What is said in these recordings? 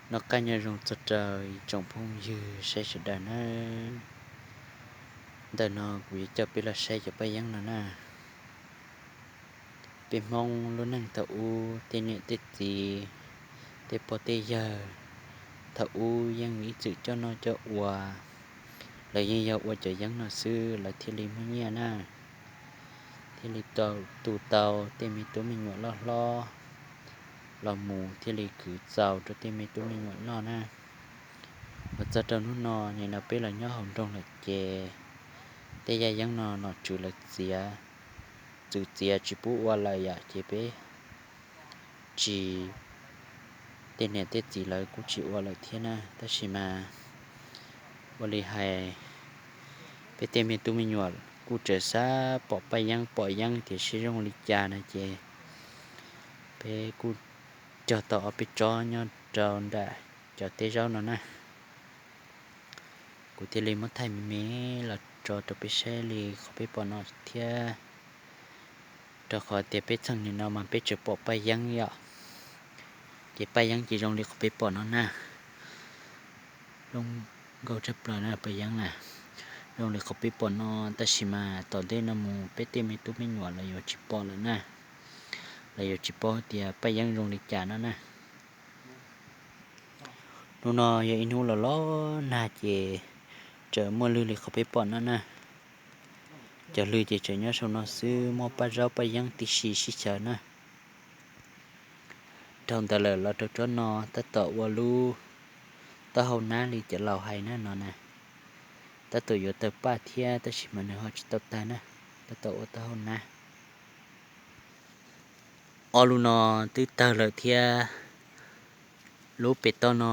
Noj qab nyob zoo txog rau ib tsoom phooj ywg saib sawv daws nawb. Ntawm no kuv yuav coj peb los saib cov paj yeeb no na. Peb Hmoob lub neej thaum ub tej niam tej txiv, tej pog tej yawg thaum ub yeej ib txwm coj noj coj ua, lawv yeej yog ua cov yeeb no xwb lawv thiaj li muaj nyiaj na, thiaj li tu tau tej me tub me nyuam loj hlob los mus thiaj li khwv txaus rau tej me tub me nyuam noj na. Los txog rau hnub no, nim no peb los nyob hauv nroog lawm ces tej yaj yeeb no nom tswv lawv txiav, txwv txiav tsis pub ua lawm yom, ces peb tsis, tej niam tej txiv lawv kuj tsis ua lawm thiab na. Tab sis mas ua li hais, peb tej me tub me nyuam kuj tseem xav pom paj yeeb pom yeeb tiam sis zoo li cas no ces peb kuj cog tau ob peb tsob nyob rau nram cov teb zaub no na. Kuv thiaj li muab thaij me me los tso rau peb saib li qhov peb pom no thiab, rau qhov tias peb txheej nim no mas peb tseem pom paj yeeb yom. Ces paj yeeb ces zoo li qhov peb pom no na, zoo nkauj tshaj plaws na paj yeeb na. Zoo li qhov peb pom no, tab sis mas tom ntej no mus peb tej me tub me nyuam lawv yuav tsis pom lawm na, lawv yuav tsis paub tias paj yeeb zoo li cas no na. Hnub no yog ib hnub los los nag ces tseem muaj lwg li qhov peb pom no na. Cov lwg ces tseem nyob saum no xwb, muaj paj zaub paj yeeb tib si sib xyaw na. Dhau ntawd lawm los rau tsob no tab tom ua lub taub hau nab li cov laus hais na no na. Tab tom yuav tawg paj thiab tab sis mas nws ho tsis tau tag na, tab tom ua taub hau nab. Ob lub no twb tawg lawm thiab, lub pem toj no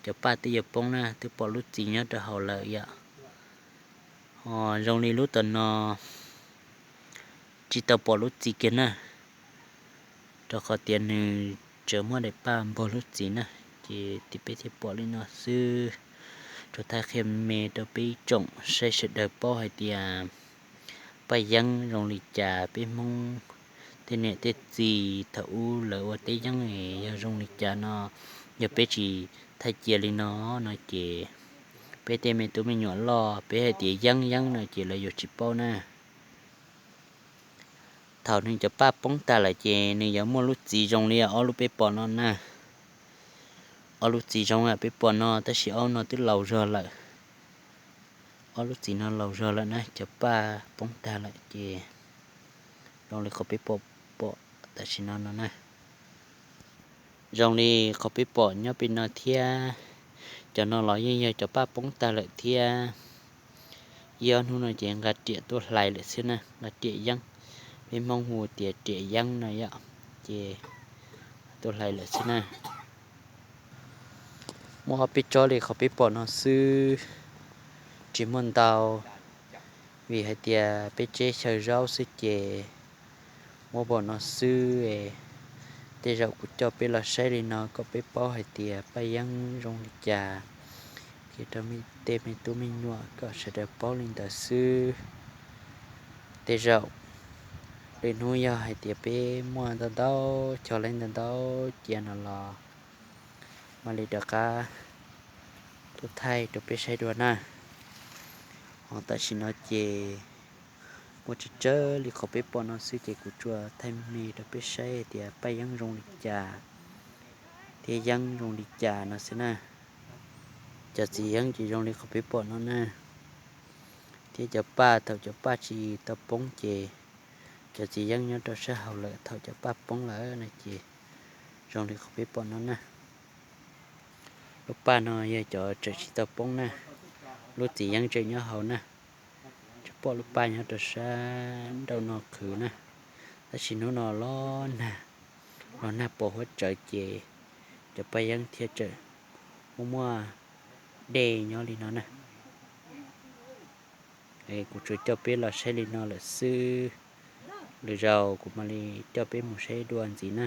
cov paj twb yuav poob na, twb pom lub txiv nyob rau hauv lawm yom. Ho zoo li lub tom no tsis tau pom lub txiv kiag na, rau qhov tias nws tseem muaj daim paj npog lub txiv na, ces tim peb thiaj pom li no xwb. Tsuas thaij qhia me rau peb ib tsoom saib sawv daws paub hais tias paj yeeb zoo li cas, peb Hmoob tej niam tej txiv thaum ub lawv ua teb yeeb yog zoo li cas no. Yog peb tsis thaij cia li no no ces peb tej me tub me nyuam loj peb hais tias yeeb yeeb no ces lawv yuav tsis paub na. Thaum nws cov paj poob tag lawm ces nws yuav muaj lub txiv zoo li ob lub peb pom no na. Ob lub txiv zoo peb pom no tab sis ob no twb laus zog lawm. Ob lub txiv no laus zog lawm na, cov paj poob tag lawm ces zoo li qhov peb pom pom tam sim no no na. Zoo li qhov peb pom nyob pem no thiab, cov no los yeej yog cov paj poob tag lawm thiab. Ib ob hnub no ces nqa riam tuaj hlais lawm xwb na, nqa riam yeeb, peb Hmoob hu tias riam yeeb no yom, ces tuaj hlais lawm xwb na. Muaj ob peb tsob li qhov peb pom no xwb, tsis muaj ntau, vim hais tias peb tseb xyaw zaub xwb ces muab pom no xwb. Tej zaum kuv coj peb los saib li no kom peb paub hais tias paj yeeb zoo li cas, qhia rau tej me tub me nyuam kom sawv daws paub li ntawd xwb. Tej zaum lwm hnub yog hais tias peb muaj ntau ntau, cog lawm ntau ntau cia no los mam li rov qab tuaj thaij rau peb saib dua na. Ho tam sim no ces muaj tsawg tsawg li qhov peb pom no xwb ces kuv tsuas thaij me rau peb saib tias paj yeeb zoo li cas thiab yeeb zoo li cas no xwb na. Cov txiv yeeb ces zoo li qhov peb pom no na, thiab cov paj, thaum cov paj tsis tau poob ces cov txiv yeeb nyob rau sab hauv lawm, thaum cov paj poob lawm no ces zoo li qhov peb pom no na. Lub paj no yog cov tseem tsis tau poob na, lub txiv yeeb tseem nyob hauv na. Tsis pom lub paj nyob rau sab nraum no qhwv na. Tab sis hnub no los nag, los nag pos huab tsawv ces cov paj yeeb thiaj tseem muaj muaj dej nyob li no na. Kuv tsuas coj peb los saib li no lawm xwb, lwm zaus kuv mam li coj peb mus saib dua ntxiv na.